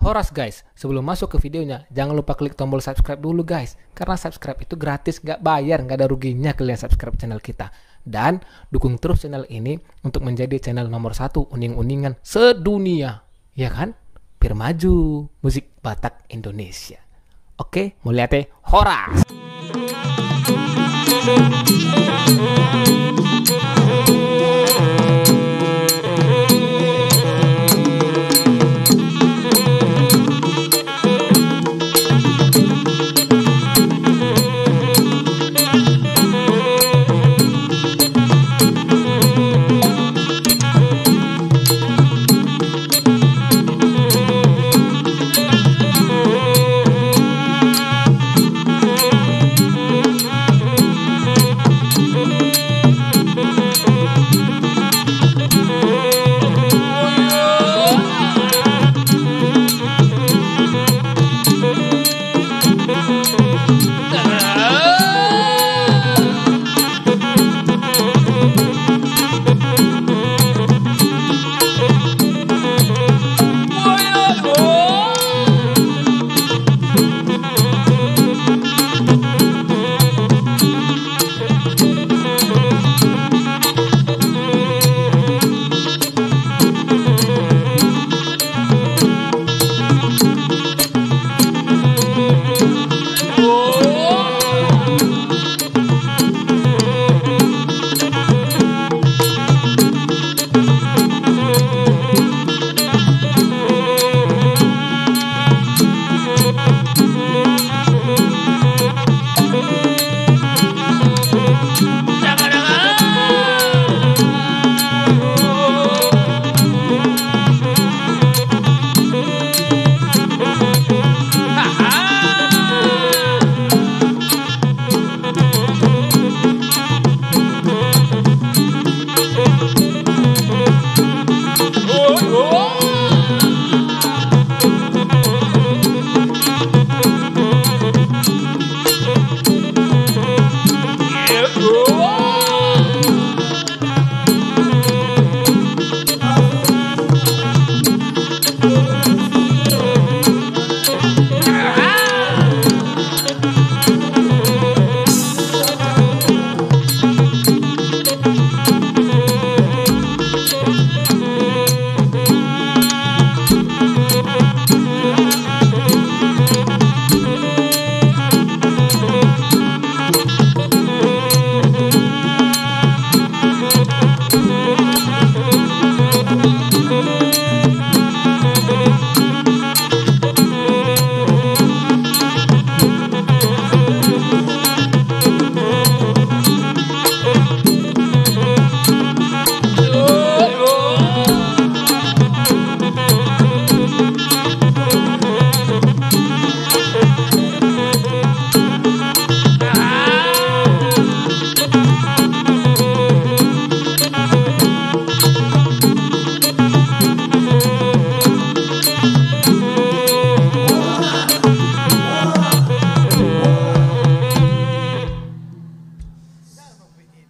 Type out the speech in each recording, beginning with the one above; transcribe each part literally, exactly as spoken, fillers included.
Horas guys, sebelum masuk ke videonya, jangan lupa klik tombol subscribe dulu guys. Karena subscribe itu gratis, nggak bayar, nggak ada ruginya kalian subscribe channel kita. Dan dukung terus channel ini untuk menjadi channel nomor satu uning-uningan sedunia. Ya kan? Biar maju musik Batak Indonesia. Oke, mauliate, horas.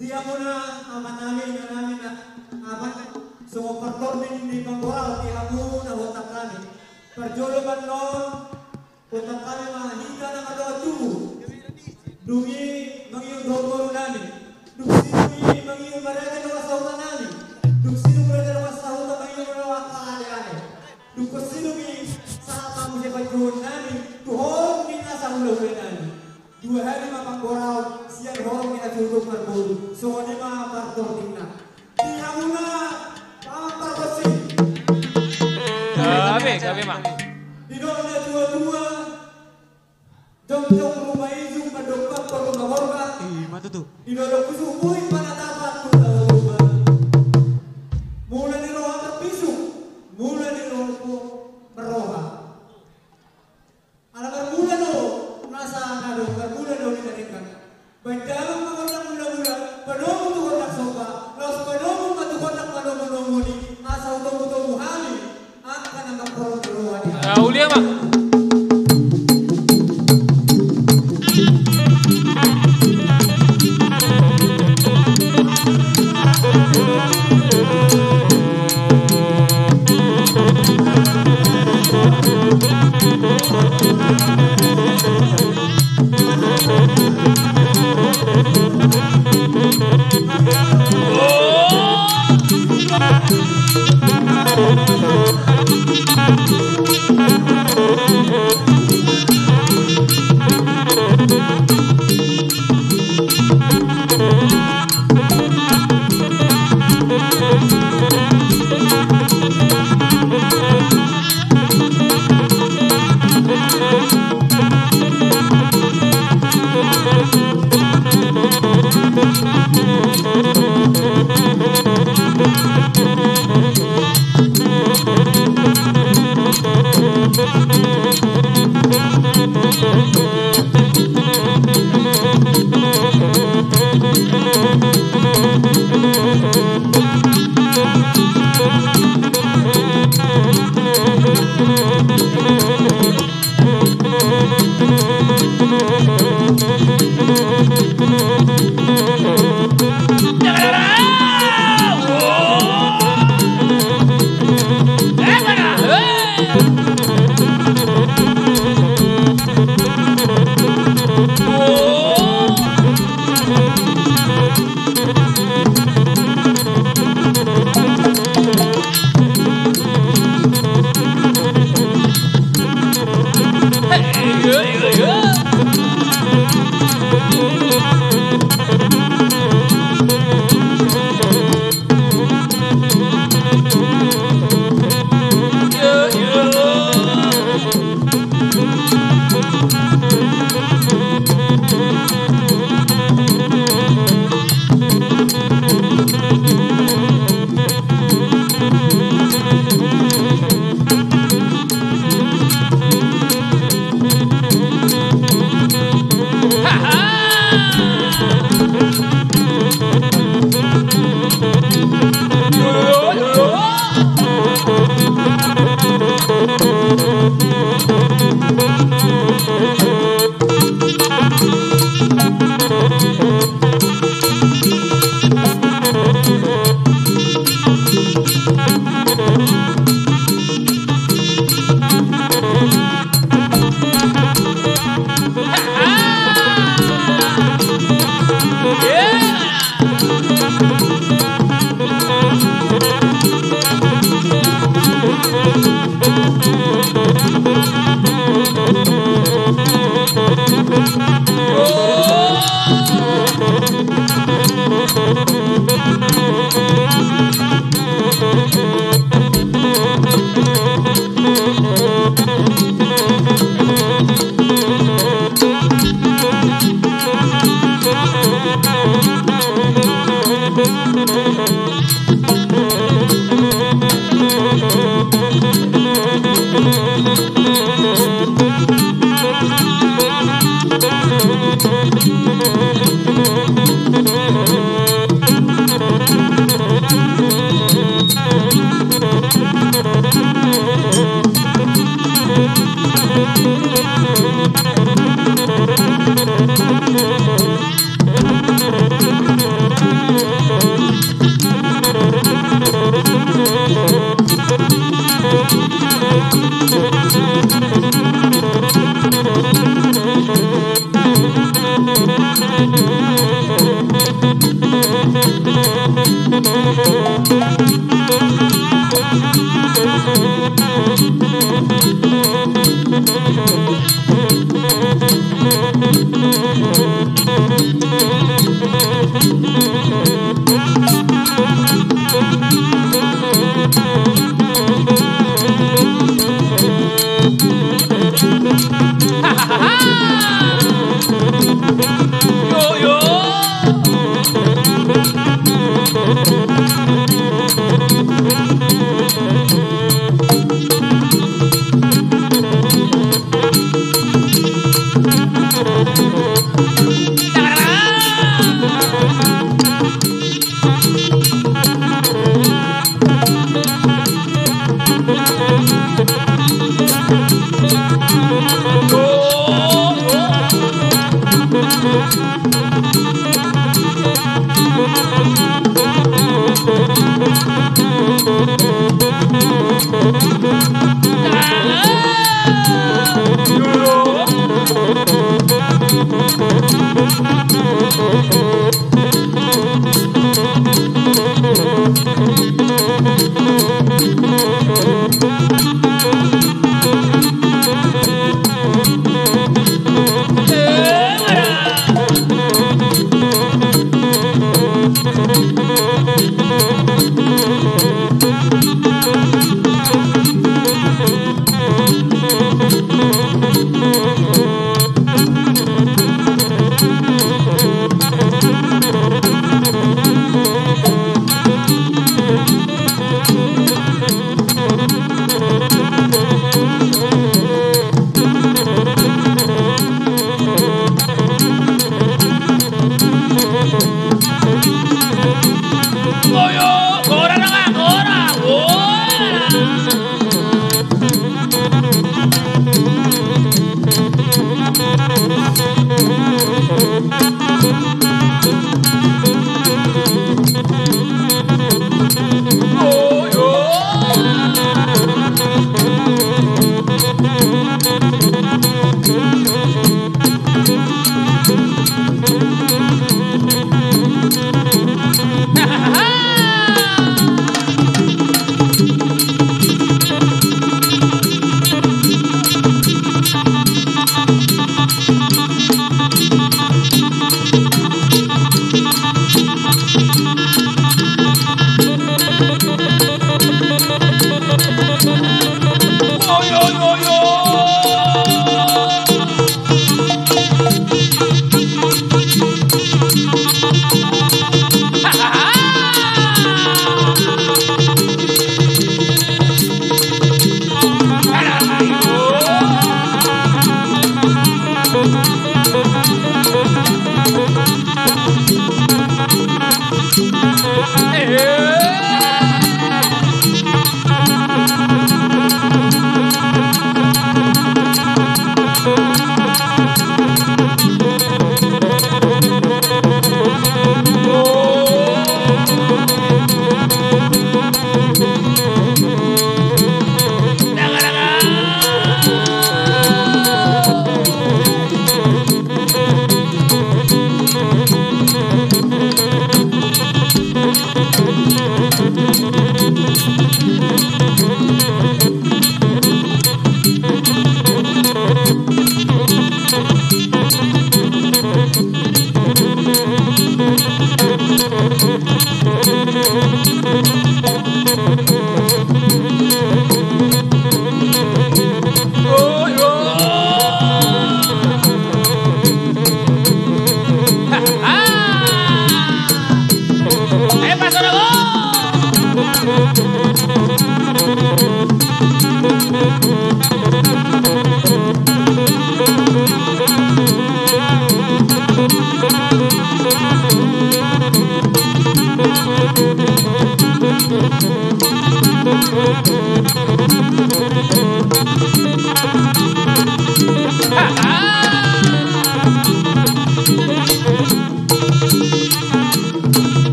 Di hamuna amanami, inanami, na aman, songon partorning ni panggoraon di hamuna hotaknami. Parjolo mannon, hotaknami ma hita na mardongan tubu. Dung i mangihut dohot borunami. Dung sidung i mangihut marhite dongan sahutanami. Dung sidung marhite dongan sahuta mangihut dongan angka aleale. Dung sidung i sahat ma muse panjouonnami tu horong ni nasa hulahulanami. Dua hali ma panggoraon sian horong ni na tutu marboru, songon i ma partorningna. Di hamuna paman pargonsi. Gabe, gabe ma. Didok natuatua, jongjong ruma ijuk mandongkon ruma horba. Ima tutu. Didok pusuk buhit panatapan tu tao ruma. Mula ni roha marbisuk, mula ni roha marroha. Ala marmula do nasa na adong, marmula do di na denggan. Baen damang ma gondang mulamula, panomu tu gondang somba, laos panomu ma tu gondang manomunomu i, asa hutomutomu hami angka na mangkorhon roha ni hami. Ah, uli ma.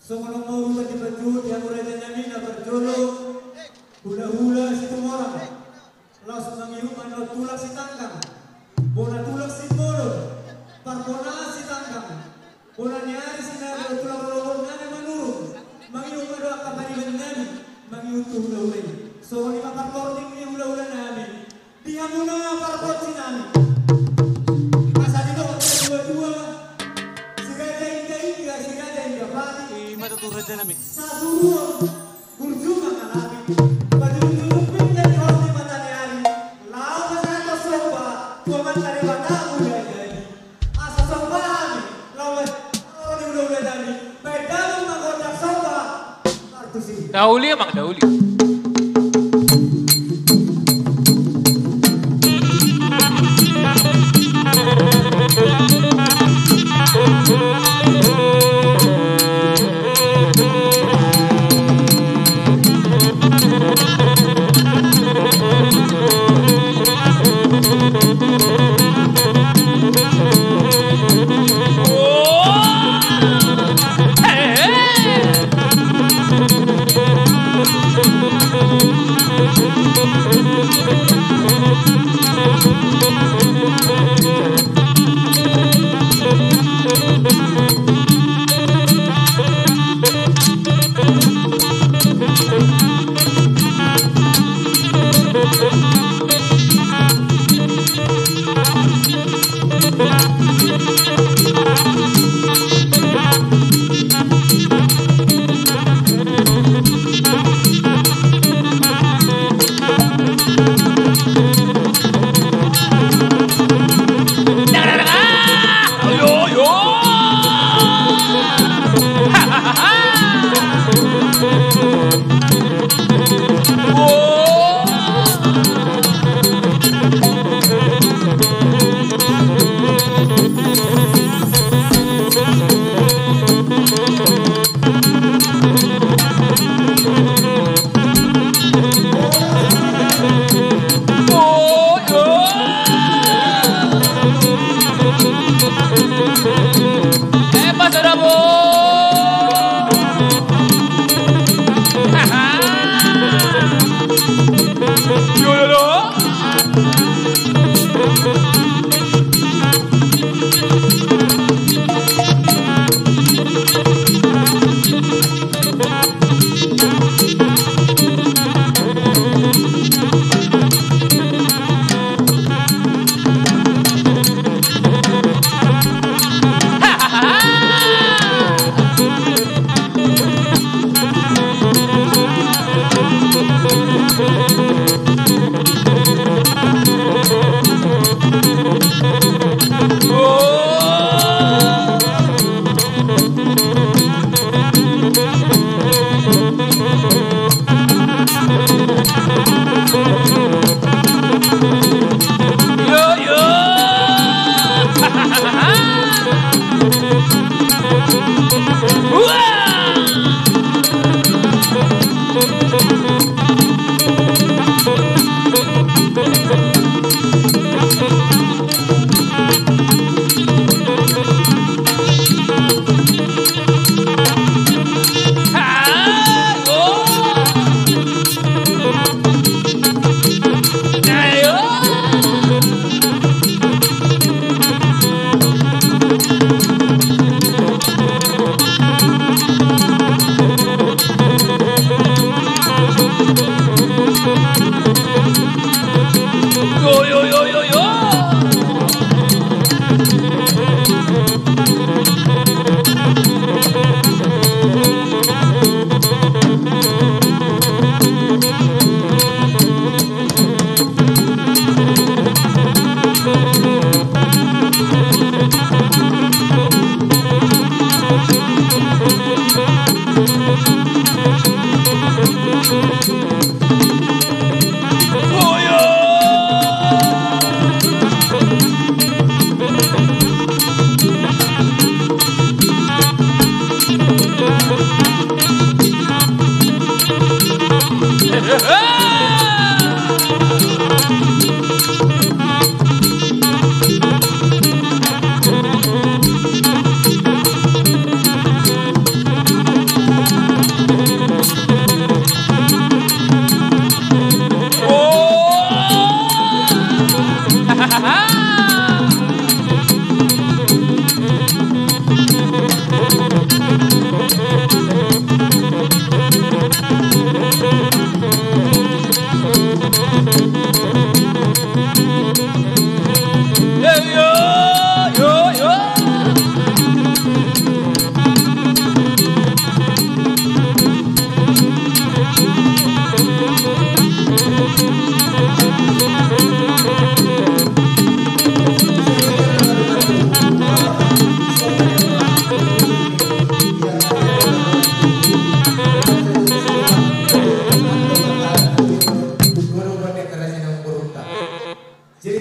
Songon on ma urutan di parjolo, di hamu raja nami na parjolo, hulahula Situmorang. Laos mangihut ma na tulang Sitanggang, bona tulang Simbolon, parbonaan Sitanggang, bona ni ari sinari, tulang rorobot nami Manurung, mangihut ma dohot angka pariban nami, mangihut tu hulahula i. Songon i ma parporting ni hulahula nami. Di hamuna pargonsi nami. Asa didok na tuatua, si raja Indainda, si raja Indapati. I ma tutu raja nami. Sasuruon burju mangalapi. Pajujung-jujung pinta di hos ni mata ni ari. Laho pasahathon somba tu Amanta Debata Mulajadi. Asa somba hami, laho ma-, laho ni hulahula nami. Baen damang ma gondang somba. Dauli, amang, dauli.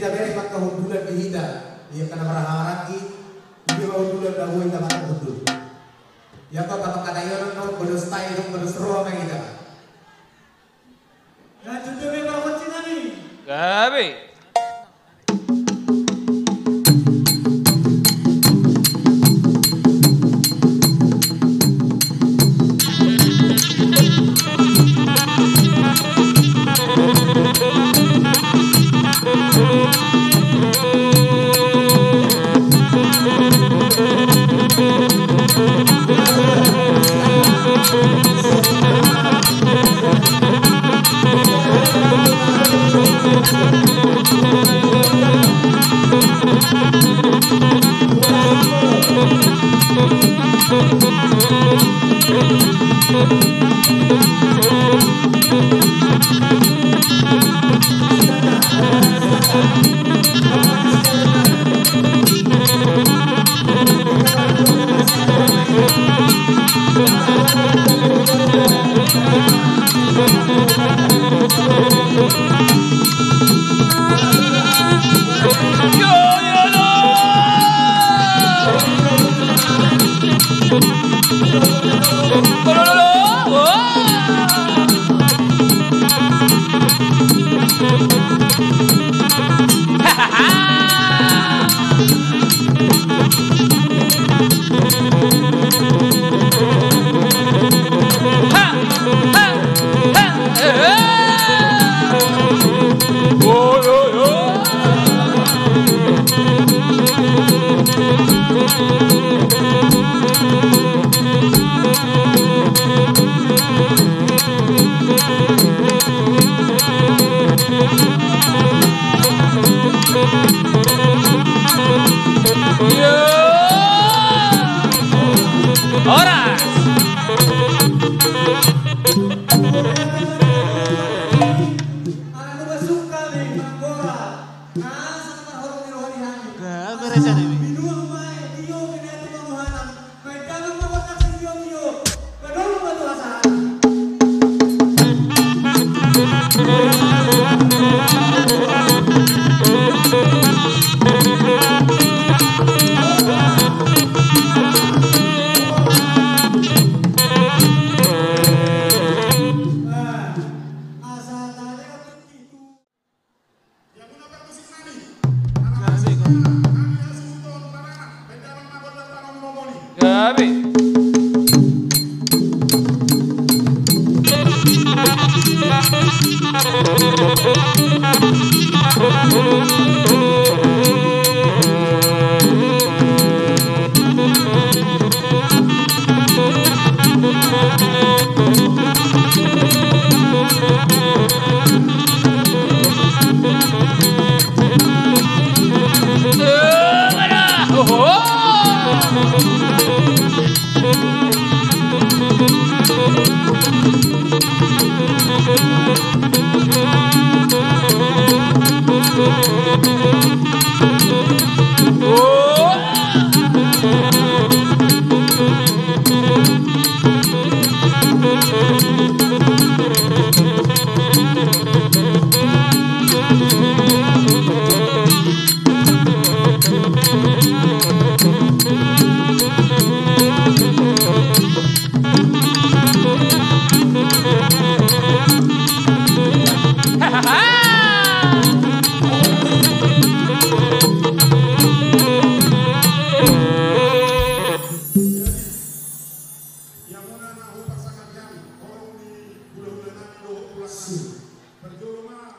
Jadi maka hundulan di hita, ia kena marhahamaranggi, dia hundulan na boi na maka hundul. Ia kau kata-kata ia nang kau bodos tai dong bodos roha ma hita. Gabe. Horas. Gabe rencana i. Gabe.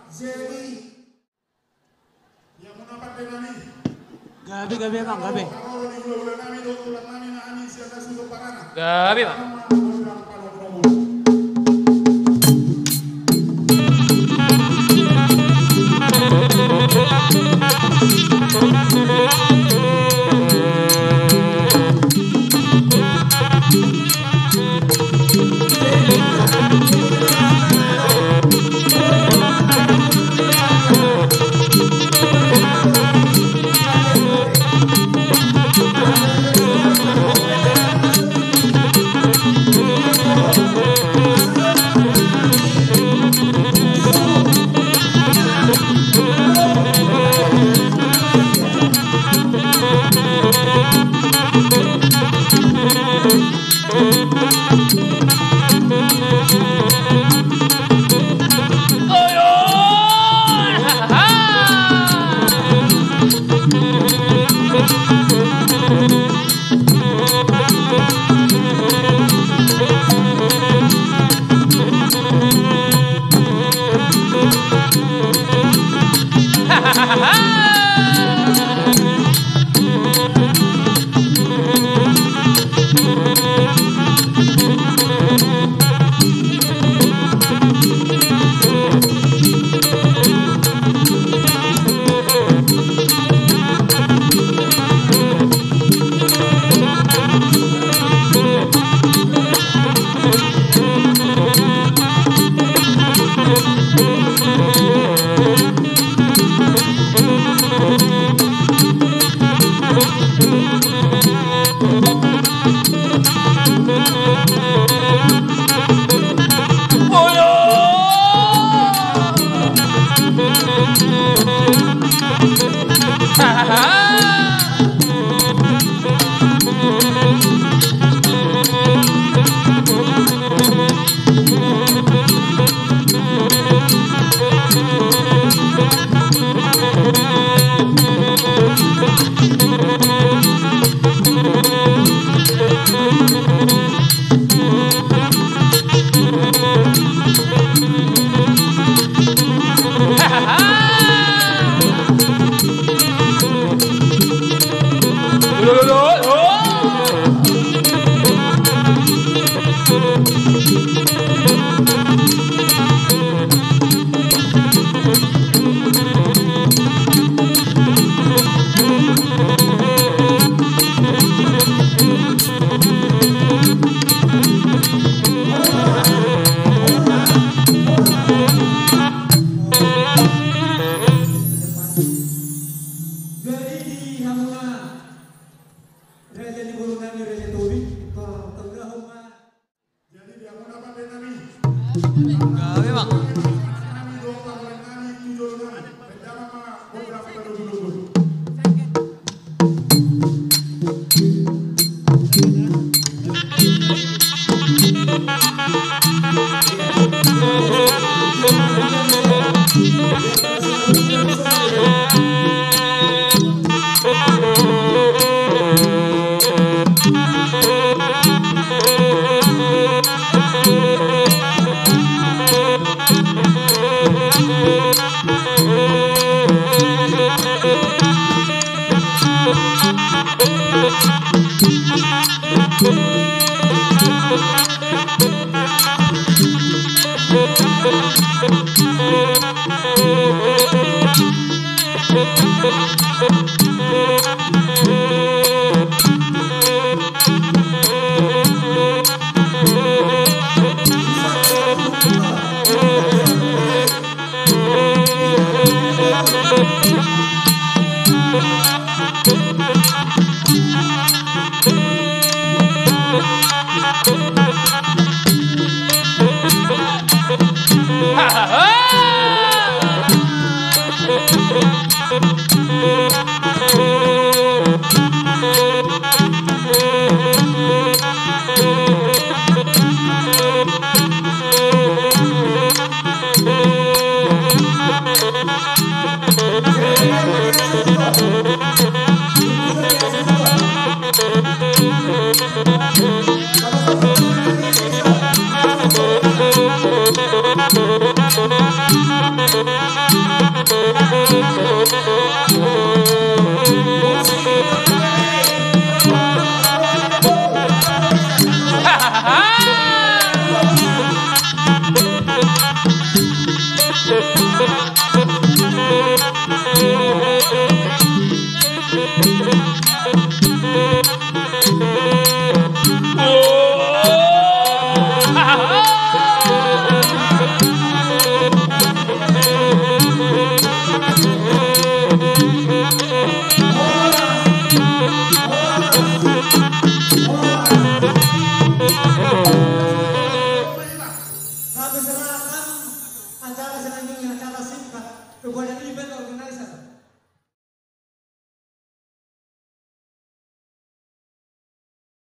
Jadi. Gabe, gabe, Amang, gabe. Gabe, Amang.